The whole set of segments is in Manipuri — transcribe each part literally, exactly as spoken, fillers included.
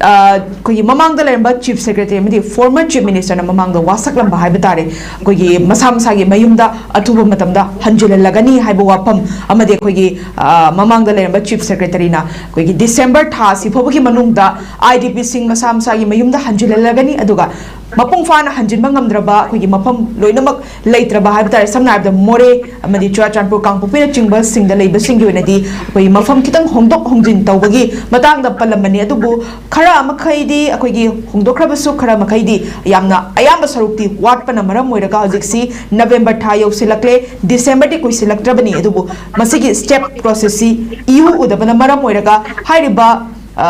ꯑ, ꯑꯩꯈꯣꯏꯒꯤ ꯃꯃꯥꯡꯗ ꯂꯩꯔꯝꯕ Chief Secretary ꯑꯃꯗꯤ former Chief Minister ꯅ ꯃꯃꯥꯡꯗ ꯋꯥꯁꯛꯂꯝꯕ ꯍꯥꯏꯕ ꯇꯥꯔꯦ, ꯑꯩꯈꯣꯏꯒꯤ ꯃꯁꯥ ꯃꯁꯥꯒꯤ ꯃꯌꯨꯝꯗ ꯑꯊꯨꯕ ꯃꯇꯝꯗ ꯍꯟꯖꯤꯜꯍꯜꯂꯒꯅꯤ ꯍꯥꯏꯕ ꯋꯥꯐꯝ ꯑꯃꯗꯤ ꯑꯩꯈꯣꯏꯒꯤ, ꯑ, ꯃꯃꯥꯡꯗ ꯂꯩꯔꯝꯕ Chief Secretary ꯅ ꯑꯩꯈꯣꯏꯒꯤ December ꯊꯥ ꯑꯁꯤ ꯐꯥꯎꯕꯒꯤ ꯃꯅꯨꯡꯗ I D P ꯁꯤꯡ ꯃꯁꯥ ꯃꯁꯥꯒꯤ ꯃꯌꯨꯝꯗ ꯍꯟꯖꯤꯜꯍꯜꯂꯒꯅꯤ, ꯑꯗꯨꯒ ꯃꯄꯨꯡ ꯐꯥꯅ ꯍꯟꯖꯤꯟꯕ ꯉꯝꯗ꯭ꯔꯕ ꯑꯩꯈꯣꯏꯒꯤ ꯃꯐꯝ ꯂꯣꯏꯅꯃꯛ ꯂꯩꯇ꯭ꯔꯕ ꯍꯥꯏꯕ ꯇꯥꯔꯦ, ꯁꯝꯅ ꯍꯥꯏꯔꯕꯗ ꯃꯣꯔꯦ ꯑꯃꯗꯤ ꯆꯨꯔꯥꯆꯥꯟꯄꯨꯔ, ꯀꯥꯡꯄꯣꯛꯄꯤꯅꯆꯤꯡꯕꯁꯤꯡꯗ ꯂꯩꯕꯁꯤꯡꯒꯤ ꯑꯣꯏꯅꯗꯤ ꯑꯩꯈꯣꯏ ꯃꯐꯝ ꯈꯤꯇꯪ ꯍꯣꯡꯗꯣꯛ ꯍꯣꯡꯖꯤꯟ ꯇꯧꯕꯒꯤ ꯃꯇꯥꯡꯗ ꯄꯜꯂꯝꯕꯅꯤ꯫ ꯑꯗꯨꯕꯨ ꯈꯔ ꯃꯈꯩꯗꯤ ꯑꯩꯈꯣꯏꯒꯤ ꯍꯣꯡꯗꯣꯛꯈ꯭ꯔꯕꯁꯨ, ꯈꯔ ꯃꯈꯩꯗꯤ, ꯌꯥꯝꯅ ꯑꯌꯥꯝꯕ ꯁꯔꯨꯛꯇꯤ ꯋꯥꯠꯄꯅ ꯃꯔꯝ ꯑꯣꯏꯔꯒ ꯍꯧꯖꯤꯛꯁꯤ November ꯊꯥ ꯌꯧꯁꯤꯜꯂꯛꯂꯦ, December ꯗꯤ ꯀꯨꯏꯁꯤꯜꯂꯛꯇ꯭ꯔꯕꯅꯤ꯫ ꯑꯗꯨꯕꯨ ꯃꯁꯤꯒꯤ step process ꯁꯤ ꯏꯎ ꯎꯗꯕꯅ ꯃꯔꯝ ꯑꯣꯏꯔꯒ ꯍꯥꯏꯔꯤꯕ, ꯑ,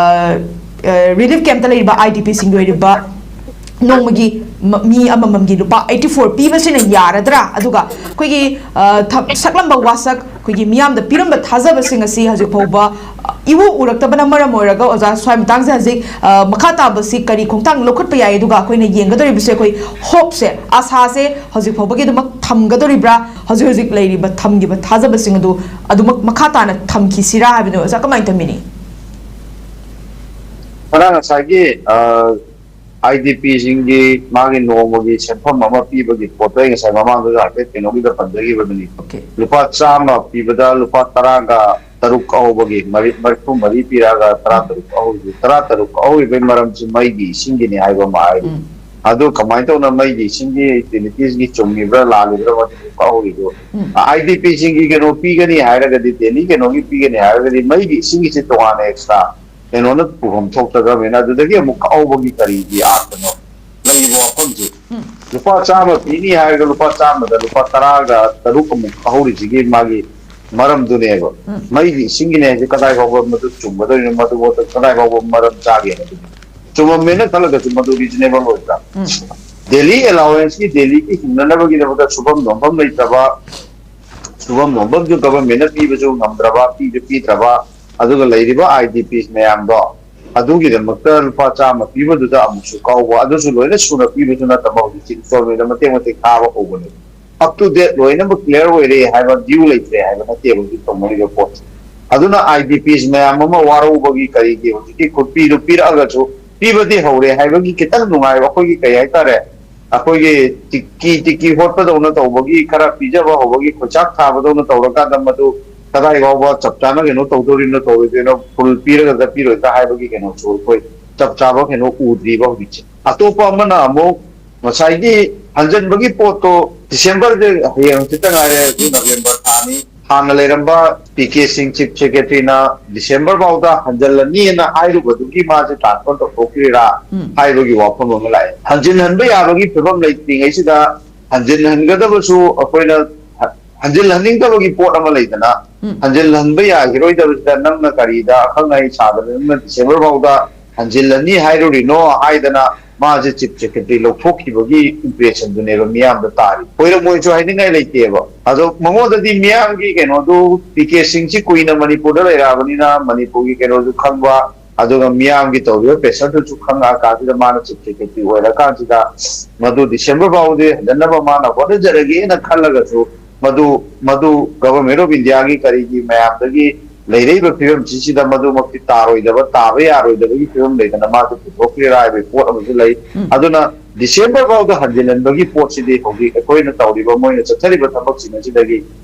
ꯑ, relief camp ꯇ ꯂꯩꯔꯤꯕ I D P ꯁꯤꯡꯒꯤ ꯑꯣꯏꯔꯤꯕ ꯅꯣꯡꯃꯒꯤ ꯃ-, ꯃꯤ ꯑꯃꯃꯝꯒꯤ ꯂꯨꯄꯥ eighty four ꯄꯤꯕꯁꯤꯅ ꯌꯥꯔꯗ꯭ꯔꯥ? ꯑꯗꯨꯒ ꯑꯩꯈꯣꯏꯒꯤ, ꯑ, ꯊ-, ꯁꯛꯂꯝꯕ ꯋꯥꯁꯛ, ꯑꯩꯈꯣꯏꯒꯤ ꯃꯤꯌꯥꯝꯗ ꯄꯤꯔꯝꯕ ꯊꯥꯖꯕꯁꯤꯡ ꯑꯁꯤ ꯍꯧꯖꯤꯛ ꯐꯥꯎꯕ, ꯑ, ꯏꯎ ꯎꯔꯛꯇꯕꯅ ꯃꯔꯝ ꯑꯣꯏꯔꯒ, ꯑꯣꯖꯥ, ꯁ꯭ꯋꯥꯏ ꯃꯇꯥꯡꯁꯦ ꯍꯧꯖꯤꯛ, ꯑ, ꯃꯈꯥ ꯇꯥꯕꯁꯤ ꯀꯔꯤ ꯈꯣꯡꯊꯥꯡ ꯂꯧꯈꯠꯄ ꯌꯥꯏ? ꯑꯗꯨꯒ ꯑꯩꯈꯣꯏꯅ ꯌꯦꯡꯒꯗꯧꯔꯤꯕꯁꯦ, ꯑꯩꯈꯣꯏ hope ꯁꯦ, ꯑꯥꯁꯥꯁꯦ ꯍꯧꯖꯤꯛ ꯐꯥꯎꯕꯒꯤꯗꯃꯛ ꯊꯝꯒꯗꯧꯔꯤꯕ꯭ꯔꯥ? ꯍꯧꯖꯤꯛ ꯍꯧꯖꯤꯛ ꯂꯩꯔꯤꯕ, ꯊꯝꯈꯤꯕ ꯊꯥꯖꯕꯁꯤꯡ ꯑꯗꯨ ꯑꯗꯨꯃꯛ ꯃꯈꯥ ꯇꯥꯅ ꯊꯝꯈꯤꯁꯤꯔꯥ ꯍꯥꯏꯕꯗꯨ, ꯑꯣꯖꯥ, ꯀꯃꯥꯏꯅ ꯊꯝꯕꯤꯅꯤ? ꯈꯔ ꯉꯁꯥꯏꯒꯤ, ꯑ, I D P ꯁꯤꯡꯒꯤ ꯃꯥꯒꯤ ꯅꯣꯡꯃꯒꯤ ꯁꯦꯟꯐꯝ ꯑꯃ ꯄꯤꯕꯒꯤ ꯄꯣꯠꯇꯣ ꯑꯩ ꯉꯁꯥꯏ ꯃꯃꯥꯡꯗꯁꯨ ꯍꯥꯏꯐꯦꯠ ꯀꯩꯅꯣꯒꯤꯗ ꯄꯟꯖꯈꯤꯕꯗꯨꯅꯤ꯫ Okay. ꯂꯨꯄꯥ ꯆꯥꯝꯃ ꯄꯤꯕꯗ ꯂꯨꯄꯥ ꯇꯔꯥꯒ ꯇꯔꯨꯛ ꯀꯛꯍꯧꯕꯒꯤ, ꯃꯔꯤ, ꯃꯔꯤꯐꯨ ꯃꯔꯤ ꯄꯤꯔꯛꯑꯒ ꯇꯔꯥ ꯇꯔꯨꯛ ꯀꯛꯍꯧꯔꯤꯁꯦ, ꯇꯔꯥ ꯇꯔꯨꯛ ꯀꯛꯍꯧꯔꯤꯕꯒꯤ ꯃꯔꯝꯁꯤ ꯃꯩꯒꯤ ꯏꯁꯤꯡꯒꯤꯅꯤ ꯍꯥꯏꯕ ꯑꯃ ꯍꯥꯏꯔꯤ꯫ ꯎꯝ. ꯑꯗꯨ ꯀꯃꯥꯏꯅ ꯇꯧꯅ ꯃꯩꯒꯤ ꯏꯁꯤꯡꯒꯤ utilities ꯒꯤ ꯆꯨꯝꯃꯤꯕ꯭ꯔꯥ ꯂꯥꯜꯂꯤꯕ꯭ꯔꯥ ꯃꯗꯨ ꯀꯛꯍꯧꯔꯤꯗꯨ? ꯎꯝ. I D P ꯁꯤꯡꯒꯤ ꯀꯩꯅꯣ ꯄꯤꯒꯅꯤ ꯍꯥꯏꯔꯒꯗꯤ, ꯗꯦꯜꯂꯤ ꯀꯩꯅꯣꯒꯤ ꯄꯤꯒꯅꯤ ꯍꯥꯏꯔꯒꯗꯤ, ꯃꯩꯒꯤ ꯏꯁꯤꯡꯒꯤꯁꯤ ꯇꯣꯉꯥꯟꯅ extra ꯀꯩꯅꯣꯅ ꯄꯨꯐꯝ ꯊꯣꯛꯇ꯭ꯔꯕꯅꯤꯅ, ꯑꯗꯨꯗꯒꯤ ꯑꯃꯨꯛ ꯀꯛꯍꯧꯕꯒꯤ ꯀꯔꯤꯒꯤ ꯑꯥꯔꯊꯅꯣ? ꯂꯩꯔꯤꯕ ꯋꯥꯐꯝꯁꯤ, ꯎꯝ. ꯂꯨꯄꯥ ꯆꯥꯝꯃ ꯄꯤꯅꯤ ꯍꯥꯏꯔꯒ ꯂꯨꯄꯥ ꯆꯥꯝꯃꯗ ꯂꯨꯄꯥ ꯇꯔꯥꯒ ꯇꯔꯨꯛ ꯑꯃꯨꯛ ꯀꯛꯍꯧꯔꯤꯁꯤꯒꯤ ꯃꯥꯒꯤ ꯃꯔꯝꯗꯨꯅꯦꯕ꯫ ꯎꯝ. ꯃꯩꯒꯤ ꯏꯁꯤꯡꯒꯤꯅꯦ ꯍꯥꯏꯁꯦ ꯀꯗꯥꯏ ꯐꯥꯎꯕ ꯃꯗꯨ ꯆꯨꯝꯒꯗꯣꯏꯅꯣ, ꯃꯗꯨ ꯀꯗꯥꯏ ꯐꯥꯎꯕ ꯃꯔꯝ ꯆꯥꯒꯦ ꯍꯥꯏꯕꯗꯨꯅꯤ꯫ ꯆꯨꯝꯃꯝꯃꯦꯅ ꯈꯜꯂꯒꯁꯨ ꯃꯗꯨ reasonable ꯑꯣꯏꯕ꯭ꯔꯥ? ꯎꯝ. Daily allowance ꯀꯤ, ꯗꯦꯜꯂꯤꯒꯤ ꯍꯤꯡꯅꯅꯕꯒꯤꯗꯃꯛꯇ ꯁꯨꯐꯝ ꯅꯣꯝꯐꯝ ꯂꯩꯇ꯭ꯔꯕ, ꯁꯨꯐꯝ ꯅꯣꯝꯐꯝꯁꯨ government ꯅ ꯄꯤꯕꯁꯨ ꯉꯝꯗ꯭ꯔꯕ, ꯄꯤꯁꯨ ꯄꯤꯗ꯭ꯔꯕ, ꯑꯗꯨꯒ ꯂꯩꯔꯤꯕ I D Ps ꯃꯌꯥꯝꯗꯣ ꯑꯗꯨꯒꯤꯗꯃꯛꯇ ꯂꯨꯄꯥ ꯆꯥꯝꯃ ꯄꯤꯕꯗꯨꯗ ꯑꯃꯨꯛꯁꯨ ꯀꯛꯍꯧꯕ, ꯑꯗꯨꯁꯨ ꯂꯣꯏꯅ ꯁꯨꯅ ꯄꯤꯕꯁꯨ ꯅꯠꯇꯕ, ꯍꯧꯖꯤꯛꯁꯤ installment ꯗ ꯃꯇꯦꯛ ꯃꯇꯦꯛ ꯊꯥꯕ ꯍꯧꯕꯅꯦꯕ꯫ Up to date ꯂꯣꯏꯅꯃꯛ clear ꯑꯣꯏꯔꯦ ꯍꯥꯏꯕ, due ꯂꯩꯇ꯭ꯔꯦ ꯍꯥꯏꯕ ꯅꯠꯇꯦꯕ ꯍꯧꯖꯤꯛ ꯇꯧꯅꯔꯤꯕ ꯄꯣꯠꯁꯦ꯫ ꯑꯗꯨꯅ ꯑꯥꯏ ꯗꯤ ꯄꯤꯁ ꯃꯌꯥꯝ ꯑꯃ ꯋꯥꯔꯧꯕꯒꯤ ꯀꯔꯤꯒꯤ ꯍꯧꯖꯤꯛꯀꯤ ꯈꯨꯠꯄꯤꯗꯨ ꯄꯤꯔꯛꯑꯒꯁꯨ, ꯄꯤꯕꯗꯤ ꯍꯧꯔꯦ ꯍꯥꯏꯕꯒꯤ ꯈꯤꯇꯪ ꯅꯨꯡꯉꯥꯏꯕ, ꯑꯩꯈꯣꯏꯒꯤ ꯀꯩ ꯍꯥꯏꯇꯥꯔꯦ, ꯑꯩꯈꯣꯏꯒꯤ ꯇꯤꯛꯀꯤ ꯇꯤꯛꯀꯤ ꯍꯣꯠꯄꯗꯧꯅ ꯇꯧꯕꯒꯤ, ꯈꯔ ꯄꯤꯖꯕ ꯍꯧꯕꯒꯤ ꯈꯣꯏꯆꯥꯛ ꯊꯥꯕꯗꯧꯅ ꯇꯧꯔꯀꯥꯟꯗ, ꯃꯗꯨ ꯀꯗꯥꯏ ꯐꯥꯎꯕ ꯆꯞ ꯆꯥꯅ ꯀꯩꯅꯣ ꯇꯧꯗꯣꯔꯤꯅꯣ, ꯇꯧꯔꯣꯏꯗꯣꯏꯅꯣ, ꯐꯨꯜ ꯄꯤꯔꯒ ꯆꯠꯄꯤꯔꯣꯏꯗ꯭ꯔꯥ ꯍꯥꯏꯕꯒꯤ ꯀꯩꯅꯣꯁꯨ ꯑꯩꯈꯣꯏ ꯆꯞ ꯆꯥꯕ ꯀꯩꯅꯣ ꯎꯗ꯭ꯔꯤꯕ ꯍꯧꯖꯤꯛꯁꯦ꯫ ꯑꯇꯣꯞꯄ ꯑꯃꯅ ꯑꯃꯨꯛ ꯉꯁꯥꯏꯒꯤ ꯍꯟꯖꯟꯕꯒꯤ ꯄꯣꯠꯇꯣ, ꯗꯤꯁꯦꯝꯕꯔꯁꯦ ꯍꯌꯦꯡ ꯍꯪꯆꯤꯠꯇ ꯉꯥꯏꯔꯦ, ꯍꯧꯖꯤꯛ ꯅꯕꯦꯝꯕꯔ ꯊꯥꯅꯤ꯫ ꯍꯥꯟꯅ ꯂꯩꯔꯝꯕ ꯄꯤ ꯀꯦ ꯁꯤꯡ ꯆꯤꯐ ꯁꯦꯀ꯭ꯔꯦꯇꯔꯤꯅ ꯗꯤꯁꯦꯝꯕꯔ ꯐꯥꯎꯗ ꯍꯟꯖꯜꯂꯅꯤꯅ ꯍꯥꯏꯔꯨꯕꯗꯨꯒꯤ ꯃꯥꯁꯦ ꯇ꯭ꯔꯥꯟꯁꯐꯔ ꯇꯧꯊꯣꯛꯈꯤꯔꯥ ꯎꯝ꯫ ꯍꯥꯏꯕꯒꯤ ꯋꯥꯐꯝ ꯑꯃ ꯂꯥꯛꯑꯦ꯫ ꯍꯟꯖꯤꯟꯍꯟꯕ ꯌꯥꯕꯒꯤ ꯐꯤꯕꯝ ꯂꯩꯇ꯭ꯔꯤꯉꯩꯁꯤꯗ ꯍꯟꯖꯤꯟꯍꯟꯒꯗꯕꯁꯨ ꯑꯩꯈꯣꯏꯅ ꯍ-, ꯍꯟꯖꯤꯜꯍꯟꯅꯤꯡꯗꯕꯒꯤ ꯄꯣꯠ ꯑꯃ ꯂꯩꯗꯅ, ꯎꯝ꯫ ꯍꯟꯖꯤꯜꯍꯟꯕ ꯌꯥꯈꯤꯔꯣꯏꯗꯕꯁꯤꯗ ꯅꯪꯅ ꯀꯔꯤꯗ ꯑꯈꯪ ꯑꯍꯩ ꯁꯥꯗꯅ ꯅꯪꯅ ꯗꯤꯁꯦꯝꯕꯔ ꯐꯥꯎꯗ ꯍꯟꯖꯤꯜꯂꯅꯤ ꯍꯥꯏꯔꯨꯔꯤꯅꯣ ꯍꯥꯏꯗꯅ ꯃꯥꯁꯦ ꯆꯤꯐ ꯁꯦꯀ꯭ꯔꯦꯇꯔꯤ ꯂꯧꯊꯣꯛꯈꯤꯕꯒꯤ ꯏꯝꯄ꯭ꯔꯦꯁꯟꯗꯨꯅꯦꯕ ꯃꯤꯌꯥꯝꯗ ꯇꯥꯔꯤ꯫ ꯑꯣꯏꯔꯝꯃꯣꯏꯁꯨ ꯍꯥꯏꯅꯤꯡꯉꯥꯏ ꯂꯩꯇꯦꯕ꯫ ꯑꯗꯣ ꯃꯉꯣꯟꯗꯗꯤ ꯃꯤꯌꯥꯝꯒꯤ ꯀꯩꯅꯣꯗꯨ, ꯄꯤ ꯀꯦ ꯁꯤꯡꯁꯤ ꯀꯨꯏꯅ ꯃꯅꯤꯄꯨꯔꯗ ꯂꯩꯔꯛꯑꯕꯅꯤꯅ ꯃꯅꯤꯄꯨꯔꯒꯤ ꯀꯩꯅꯣꯁꯨ ꯈꯪꯕ, ꯑꯗꯨꯒ ꯃꯤꯌꯥꯝꯒꯤ ꯇꯧꯔꯤꯕ ꯄ꯭ꯔꯦꯁꯔꯗꯨꯁꯨ ꯈꯪꯉꯛꯑꯀꯥꯟꯁꯤꯗ ꯃꯥꯅ ꯆꯤꯐ ꯁꯦꯀ꯭ꯔꯦꯇꯔꯤ ꯑꯣꯏꯔꯀꯥꯟꯁꯤꯗ ꯃꯗꯨ ꯗꯤꯁꯦꯝꯕꯔ ꯐꯥꯎꯕꯗꯤ ꯍꯟꯖꯟꯅꯕ ꯃꯥꯅ ꯍꯣꯠꯅꯖꯔꯒꯦꯅ ꯈꯜꯂꯒꯁꯨ ꯃꯗꯨ, ꯃꯗꯨ ꯒꯚꯔꯟꯃꯦꯟ ꯑꯣꯐ ꯏꯟꯗꯤꯌꯥꯒꯤ ꯀꯔꯤꯒꯤ ꯃꯌꯥꯝꯗꯒꯤ ꯂꯩꯔꯛꯏꯕ ꯐꯤꯕꯝꯁꯤꯁꯤꯗ ꯃꯗꯨꯃꯛꯇꯤ ꯇꯥꯔꯣꯏꯗꯕ, ꯇꯥꯕ ꯌꯥꯔꯣꯏꯗꯕꯒꯤ ꯐꯤꯕꯝ ꯂꯩꯗꯅ ꯃꯥꯁꯨ ꯄꯨꯊꯣꯛꯈꯤꯔꯥ ꯍꯥꯏꯕꯒꯤ ꯄꯣꯠ ꯑꯃꯁꯨ ꯂꯩ꯫ ꯎꯝ꯫ ꯑꯗꯨꯅ ꯗꯤꯁꯦꯝꯕꯔ ꯐꯥꯎꯗ ꯍꯟꯖꯤꯜꯍꯟꯕꯒꯤ ꯄꯣꯠꯁꯤꯗꯤ ꯍꯧꯖꯤꯛ ꯑꯩꯈꯣꯏꯅ ꯇꯧꯔꯤꯕ, ꯃꯣꯏꯅ ꯆꯠꯊꯔꯤꯕ ꯊꯕꯛꯁꯤꯡ ꯑꯁꯤꯗꯒꯤ,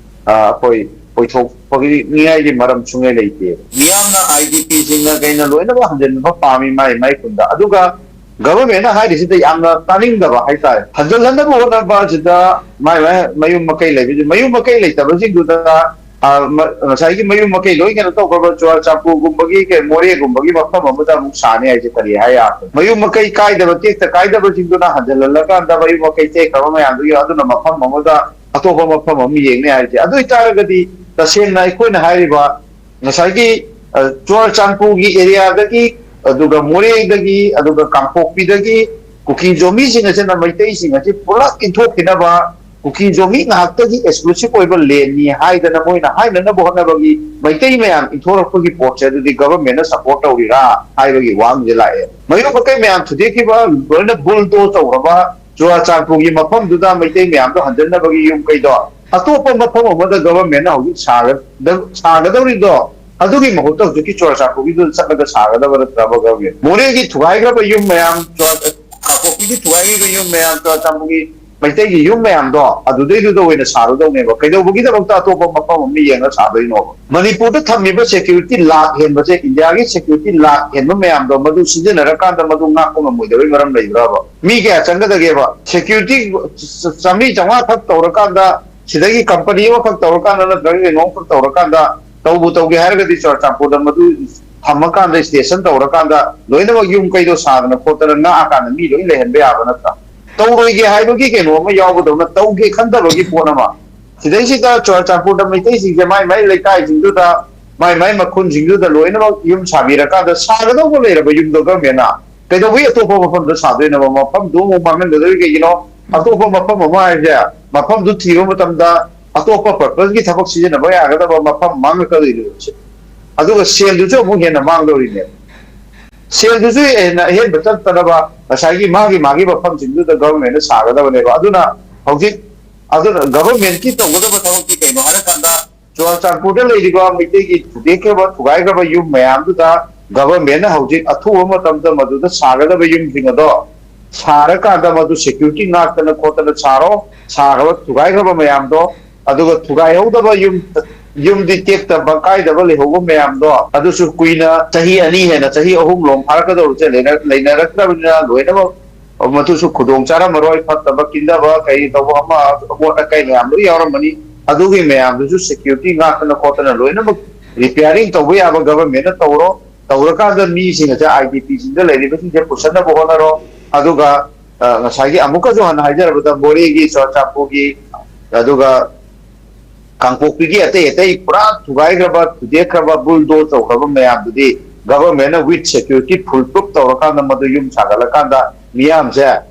ꯑ, ꯑꯩꯈꯣꯏ ꯑꯣꯏꯊꯣꯛꯄꯒꯤ ꯅꯤꯡꯉꯥꯏꯒꯤ ꯃꯔꯝ ꯁꯨꯡꯂꯩ ꯂꯩꯇꯦ꯫ ꯃꯤꯌꯥꯝꯅ, ꯑꯥꯏ ꯗꯤ ꯄꯤꯁꯤꯡꯅ ꯀꯩꯅ ꯂꯣꯏꯅꯃꯛ ꯍꯟꯖꯤꯟꯕ ꯄꯥꯝꯃꯤ ꯃꯥꯏ ꯃꯥꯏ ꯈꯨꯟꯗ꯫ ꯑꯗꯨꯒ ꯒꯚꯔꯟꯃꯦꯟꯅ ꯍꯥꯏꯔꯤꯁꯤꯗ ꯌꯥꯝꯅ ꯇꯥꯅꯤꯡꯗꯕ ꯍꯥꯏꯇꯥꯔꯦ꯫ ꯍꯟꯖꯤꯜꯍꯟꯅꯕ ꯍꯣꯠꯅꯕ ꯑꯁꯤꯗ ꯃꯥꯏ ꯃꯥꯏ ꯃꯌꯨꯝ ꯃꯀꯩ ꯂꯩꯕꯁꯤꯡ, ꯃꯌꯨꯝ ꯃꯀꯩ ꯂꯩꯇꯕꯁꯤꯡꯗꯨꯗ, ꯑ, ꯃ-, ꯉꯁꯥꯏꯒꯤ ꯃꯌꯨꯝ ꯃꯀꯩ ꯂꯣꯏ ꯀꯩꯅꯣ ꯇꯧꯈ꯭ꯔꯕ ꯆꯨꯔꯥꯆꯥꯟꯄꯨꯔꯒꯨꯝꯕꯒꯤ ꯀꯩ, ꯃꯣꯔꯦꯒꯨꯝꯕꯒꯤ ꯃꯐꯝ ꯑꯃꯗ ꯑꯃꯨꯛ ꯁꯥꯅꯤ ꯍꯥꯏꯁꯦ ꯀꯔꯤ ꯍꯥꯏ ꯌꯥꯔꯕ? ꯃꯌꯨꯝ ꯃꯀꯩ ꯀꯥꯏꯗꯕ, ꯇꯦꯛꯇ ꯀꯥꯏꯗꯕꯁꯤꯡꯗꯨꯅ ꯍꯟꯖꯤꯜꯍꯜꯂꯀꯥꯟꯗ ꯃꯌꯨꯝ ꯃꯀꯩ ꯇꯦꯛꯈ꯭ꯔꯕ ꯃꯌꯥꯝꯗꯨꯒꯤ ꯑꯗꯨꯅ ꯃꯐꯝ ꯑꯃꯗ, ꯑꯇꯣꯞꯄ ꯃꯐꯝ ꯑꯃ ꯌꯦꯡꯅꯤ ꯍꯥꯏꯁꯦ꯫ ꯑꯗꯨ ꯑꯣꯏꯇꯥꯔꯒꯗꯤ ꯇꯁꯦꯡꯅ ꯑꯩꯈꯣꯏꯅ ꯍꯥꯏꯔꯤꯕ ꯉꯁꯥꯏꯒꯤ, ꯑ, ꯆꯨꯔꯥꯆꯥꯟꯄꯨꯔꯒꯤ ꯑꯦꯔꯤꯌꯥꯗꯒꯤ, ꯑꯗꯨꯒ ꯃꯣꯔꯦꯗꯒꯤ, ꯑꯗꯨꯒ ꯀꯥꯡꯄꯣꯛꯄꯤꯗꯒꯤ ꯀꯨꯀꯤ ꯖꯣꯃꯤꯁꯤꯡ ꯑꯁꯤꯅ ꯃꯩꯇꯩꯁꯤꯡ ꯑꯁꯤ ꯄꯨꯂꯞ ꯏꯟꯊꯣꯛꯈꯤꯅꯕ, ꯀꯨꯀꯤ ꯖꯣꯃꯤ ꯉꯥꯏꯍꯥꯛꯇꯒꯤ ꯑꯦꯛꯁꯀ꯭ꯂꯨꯁꯤꯞ ꯑꯣꯏꯕ ꯂꯦꯟꯅꯤ ꯍꯥꯏꯗꯅ ꯃꯣꯏꯅ ꯍꯥꯏꯅꯅꯕ ꯍꯣꯠꯅꯕꯒꯤ ꯃꯩꯇꯩ ꯃꯌꯥꯝ ꯏꯟꯊꯣꯔꯛꯄꯒꯤ ꯄꯣꯠꯁꯦ ꯑꯗꯨꯗꯤ ꯒꯚꯔꯟꯃꯦꯟꯅ ꯁꯄꯣꯔꯠ ꯇꯧꯔꯤꯔꯥ ꯍꯥꯏꯕꯒꯤ ꯋꯥꯍꯪꯁꯦ ꯂꯥꯛꯑꯦ꯫ ꯃꯌꯨꯝ ꯃꯀꯩ ꯃꯌꯥꯝ ꯊꯨꯗꯦꯛꯈꯤꯕ, ꯂꯣꯏꯅ ꯕꯨꯜꯗꯣ ꯇꯧꯔꯕ ꯆꯨꯔꯥꯆꯥꯟꯄꯨꯔꯒꯤ ꯃꯐꯝꯗꯨꯗ ꯃꯩꯇꯩ ꯃꯌꯥꯝꯗꯣ ꯍꯟꯖꯟꯅꯕꯒꯤ ꯌꯨꯝ ꯀꯩꯗꯣ ꯑꯇꯣꯞꯄ ꯃꯐꯝ ꯑꯃꯗ ꯒꯚꯔꯟꯃꯦꯟꯅ ꯍꯧꯖꯤꯛ ꯁꯥꯒ-, ꯁꯥꯒꯗꯧꯔꯤꯗꯣ ꯑꯗꯨꯒꯤ ꯃꯍꯨꯠꯇ ꯍꯧꯖꯤꯛꯀꯤ ꯆꯨꯔꯆꯥꯟꯄꯨꯔꯒꯤꯗꯨꯗ ꯆꯠꯂꯒ ꯁꯥꯒꯗꯕ ꯅꯠꯇ꯭ꯔꯕ ꯒꯚꯔꯟꯃꯦꯟ? ꯃꯣꯔꯦꯒꯤ ꯊꯨꯒꯥꯏꯈ꯭ꯔꯕ ꯌꯨꯝ ꯃꯌꯥꯝ, ꯆꯨꯔꯆꯥꯟ-, ꯀꯥꯡꯄꯣꯛꯄꯤꯒꯤ ꯊꯨꯒꯥꯏꯈ꯭ꯔꯕ ꯌꯨꯝ ꯃꯌꯥꯝ, ꯆꯨꯔꯆꯥꯟꯄꯨꯔꯒꯤ ꯃꯩꯇꯩꯒꯤ ꯌꯨꯝ ꯃꯌꯥꯝꯗꯣ ꯑꯗꯨꯗꯩꯗꯨꯗ ꯑꯣꯏꯅ ꯁꯥꯔꯨꯗꯧꯅꯦꯕ꯫ ꯀꯩꯗꯧꯕꯒꯤꯗꯃꯛꯇ ꯑꯇꯣꯞꯄ ꯃꯐꯝ ꯑꯃ ꯌꯦꯡꯉ ꯁꯥꯗꯣꯏꯅꯣꯕ? ꯃꯅꯤꯄꯨꯔꯗ ꯊꯝꯃꯤꯕ ꯁꯦꯀ꯭ꯌꯨꯔꯤꯇꯤ ꯂꯥꯛ ꯍꯦꯟꯕꯁꯦ, ꯏꯟꯗꯤꯌꯥꯒꯤ ꯁꯦꯀ꯭ꯌꯨꯔꯤꯇꯤ ꯂꯥꯛ ꯍꯦꯟꯕ ꯃꯌꯥꯝꯗꯣ, ꯃꯗꯨ ꯁꯤꯖꯤꯟꯅꯔꯀꯥꯟꯗ ꯃꯗꯨ ꯉꯥꯛꯄ ꯉꯝꯃꯣꯏꯗꯕꯒꯤ ꯃꯔꯝ ꯂꯩꯕ꯭ꯔꯕ? ꯃꯤ ꯀꯌꯥ ꯆꯪꯒꯗꯒꯦꯕ? ꯁꯦꯀ꯭ꯌꯨꯔꯤꯇꯤ ꯆꯥꯝꯃꯔꯤ ꯆꯥꯝꯃꯉꯥ ꯈꯛ ꯇꯧꯔꯀꯥꯟꯗ, ꯁꯤꯗꯒꯤ ꯀꯝꯄꯅꯤ ꯑꯃꯈꯛ ꯇꯧꯔꯀꯥꯟꯗ ꯅꯠꯇ꯭ꯔꯒ ꯀꯩꯅꯣꯝꯈꯛ ꯇꯧꯔꯀꯥꯟꯗ, ꯇꯧꯕꯨ ꯇꯧꯒꯦ ꯍꯥꯏꯔꯒꯗꯤ ꯆꯨꯔꯆꯥꯟꯄꯨꯔꯗ ꯃꯗꯨ ꯊꯝꯃꯀꯥꯟꯗ, ꯁ꯭ꯇꯦꯁꯟ ꯇꯧꯔꯀꯥꯟꯗ ꯂꯣꯏꯅꯃꯛ ꯌꯨꯝ ꯀꯩꯗꯣ ꯁꯥꯗꯅ ꯈꯣꯠꯇꯅ ꯉꯥꯛꯑꯀꯥꯟꯗ ꯃꯤ ꯂꯣꯏ ꯂꯩꯍꯟꯕ ꯌꯥꯕ ꯅꯠꯇ꯭ꯔꯥ? ꯇꯧꯔꯣꯏꯒꯦ ꯍꯥꯏꯕꯒꯤ ꯀꯩꯅꯣ ꯑꯃ ꯌꯥꯎꯕꯗꯧꯅ, ꯇꯧꯒꯦ ꯈꯟꯗꯕꯒꯤ ꯄꯣꯠ ꯑꯃ꯫ ꯁꯤꯗꯩꯁꯤꯗ ꯆꯨꯔꯆꯥꯟꯄꯨꯔꯗ ꯃꯩꯇꯩꯁꯤꯡꯁꯦ ꯃꯥꯏ ꯃꯥꯏ ꯂꯩꯀꯥꯏꯁꯤꯡꯗꯨꯗ, ꯃꯥꯏ ꯃꯥꯏ ꯃꯈꯨꯟꯁꯤꯡꯗꯨꯗ ꯂꯣꯏꯅꯃꯛ ꯌꯨꯝ ꯁꯥꯕꯤꯔꯀꯥꯟꯗ, ꯁꯥꯒꯗꯧꯕ ꯂꯩꯔꯕ ꯌꯨꯝꯗꯣ ꯒꯚꯔꯟꯃꯦꯟꯅ ꯀꯩꯗꯧꯕꯒꯤ ꯑꯇꯣꯞꯄ ꯃꯐꯝꯗ ꯁꯥꯗꯣꯏꯅꯣꯕ? ꯃꯐꯝꯗꯨ ꯑꯃꯨꯛ ꯃꯥꯡꯍꯟꯒꯗꯧꯔꯤ ꯀꯩꯒꯤꯅꯣ? ꯑꯇꯣꯞꯄ ꯃꯐꯝ ꯑꯃ ꯍꯥꯏꯁꯦ, ꯃꯐꯝꯗꯨ ꯊꯤꯕ ꯃꯇꯝꯗ ꯑꯇꯣꯞꯄ ꯄꯔꯄꯁꯀꯤ ꯊꯕꯛ ꯁꯤꯖꯤꯟꯅꯕ ꯌꯥꯒꯗꯕ ꯃꯐꯝ ꯃꯥꯡꯉꯛꯀꯗꯣꯏꯅꯦꯕ ꯁꯦ꯫ ꯑꯗꯨꯒ ꯁꯦꯜꯗꯨꯁꯨ ꯑꯃꯨꯛ ꯍꯦꯟꯅ ꯃꯥꯡꯗꯧꯔꯤꯅꯦꯕ꯫ ꯁꯦꯜꯗꯨꯁꯨ ꯍꯦꯟꯅ ꯑꯍꯦꯟꯕ ꯆꯠꯇꯅꯕ ꯉꯁꯥꯏꯒꯤ ꯃꯥꯒꯤ ꯃꯥꯒꯤ ꯃꯐꯝꯁꯤꯡꯗꯨꯗ ꯒꯚꯔꯟꯃꯦꯟꯅ ꯁꯥꯒꯗꯕꯅꯦꯕ꯫ ꯑꯗꯨꯅ ꯍꯧꯖꯤꯛ, ꯑꯗꯨꯅ ꯒꯚꯔꯟꯃꯦꯟꯠꯀꯤ ꯇꯧꯒꯗꯕ ꯊꯕꯛꯇꯤ ꯀꯩꯅꯣ ꯍꯥꯏꯔꯀꯥꯟꯗ, ꯆꯨꯔꯆꯥꯟꯄꯨꯔꯗ ꯂꯩꯔꯤꯕ ꯃꯩꯇꯩꯒꯤ ꯊꯨꯗꯦꯛꯈ꯭ꯔꯕ, ꯊꯨꯒꯥꯏꯈ꯭ꯔꯕ ꯌꯨꯝ ꯃꯌꯥꯝꯗꯨꯗ ꯒꯚꯔꯟꯃꯦꯟꯠꯅ ꯍꯧꯖꯤꯛ ꯑꯊꯨꯕ ꯃꯇꯝꯗ ꯃꯗꯨꯗ ꯁꯥꯒꯗꯕ ꯌꯨꯝꯁꯤꯡ ꯑꯗꯣ ꯁꯥꯔꯀꯥꯟꯗ ꯃꯗꯨ ꯁꯦꯀ꯭ꯌꯨꯔꯤꯇꯤ ꯉꯥꯛꯇꯅ ꯈꯣꯠꯇꯅ ꯁꯥꯔꯣ꯫ ꯁꯥꯈ꯭ꯔꯕ, ꯊꯨꯒꯥꯏꯈ꯭ꯔꯕ ꯃꯌꯥꯝꯗꯣ, ꯑꯗꯨꯒ ꯊꯨꯒꯥꯏꯍꯧꯗꯕ ꯌꯨꯝ, ꯌꯨꯝꯗꯤ ꯇꯦꯛꯇꯕ ꯀꯥꯏꯗꯕ ꯂꯩꯍꯧꯕ ꯃꯌꯥꯝꯗꯣ, ꯑꯗꯨꯁꯨ ꯀꯨꯏꯅ ꯆꯍꯤ ꯑꯅꯤ ꯍꯦꯟꯅ, ꯆꯍꯤ ꯑꯍꯨꯝ ꯂꯣꯝ ꯐꯥꯔꯛꯀꯗꯧꯕꯁꯦ ꯂꯩꯅ-, ꯂꯩꯅꯔꯛꯇ꯭ꯔꯕꯅꯤꯅ ꯂꯣꯏꯅꯃꯛ ꯃꯗꯨꯁꯨ ꯈꯨꯗꯣꯡ ꯆꯥꯔꯝꯃꯔꯣꯏ꯫ ꯐꯠꯇꯕ ꯀꯤꯟꯗꯕ ꯀꯩ ꯇꯧꯕ ꯑꯃ, ꯑꯃꯣꯠ ꯑꯀꯥꯏ ꯃꯌꯥꯝ ꯂꯣꯏ ꯌꯥꯎꯔꯝꯃꯅꯤ꯫ ꯑꯗꯨꯒꯤ ꯃꯌꯥꯝꯗꯨꯁꯨ ꯁꯦꯀ꯭ꯌꯨꯔꯤꯇꯤ ꯉꯥꯛꯇꯅ ꯈꯣꯠꯇꯅ ꯂꯣꯏꯅꯃꯛ ꯔꯤꯄꯤꯌꯥꯔꯤꯡ ꯇꯧꯕ ꯌꯥꯕ ꯒꯚꯔꯟꯃꯦꯟꯠꯅ ꯇꯧꯔꯣ꯫ ꯇꯧꯔꯀꯥꯟꯗ ꯃꯤꯁꯤꯡ ꯑꯁꯦ, ꯑꯥꯏ ꯗꯤ ꯄꯤꯁꯤꯡꯗ ꯂꯩꯔꯤꯕꯁꯤꯡꯁꯦ ꯄꯨꯁꯟꯅꯕ ꯍꯣꯠꯅꯔꯣ꯫ ꯑꯗꯨꯒ, ꯑ, ꯉꯁꯥꯏꯒꯤ ꯑꯃꯨꯛꯀꯁꯨ ꯍꯟꯅ ꯍꯥꯏꯖꯔꯕꯗ, ꯃꯣꯔꯦꯒꯤ, ꯆꯨꯔꯆꯥꯟꯄꯨꯔꯒꯤ, ꯑꯗꯨꯒ ꯀꯥꯡꯄꯣꯛꯄꯤꯒꯤ ꯑꯇꯩ ꯑꯇꯩ ꯄꯨꯔꯥ ꯊꯨꯒꯥꯏꯈ꯭ꯔꯕ, ꯊꯨꯗꯦꯛꯈ꯭ꯔꯕ, ꯕꯨꯜꯗꯣꯖ ꯇꯧꯈ꯭ꯔꯕ ꯃꯌꯥꯝꯗꯨꯗꯤ ꯒꯚꯔꯟꯃꯦꯟꯠꯅ with security full proof ꯇꯧꯔꯀꯥꯟꯗ ꯃꯗꯨ ꯌꯨꯝ ꯁꯥꯒꯠꯂꯀꯥꯟꯗ ꯃꯤꯌꯥꯝꯁꯦ, ꯑ,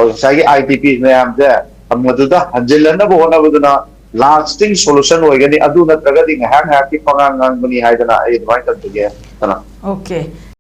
ꯉꯁꯥꯏꯒꯤ ꯑꯥꯏ ꯗꯤ ꯄꯤ ꯃꯌꯥꯝꯁꯦ ꯃꯗꯨꯗ ꯍꯟꯖꯤꯜꯍꯟꯅꯕ ꯍꯣꯠꯅꯕꯗꯨꯅ lasting solution ꯑꯣꯏꯒꯅꯤ꯫ ꯑꯗꯨ ꯅꯠꯇ꯭ꯔꯒꯗꯤ ꯉꯥꯏꯍꯥꯛ ꯉꯥꯏꯍꯥꯛꯀꯤ ꯄꯉꯥꯡ ꯉꯥꯡꯕꯅꯤ ꯍꯥꯏꯗꯅ ꯑꯩ ꯑꯗꯨꯃꯥꯏꯅ ꯊꯝꯖꯒꯦ꯫ ꯀꯅꯥ? ꯑꯣꯀꯦ꯫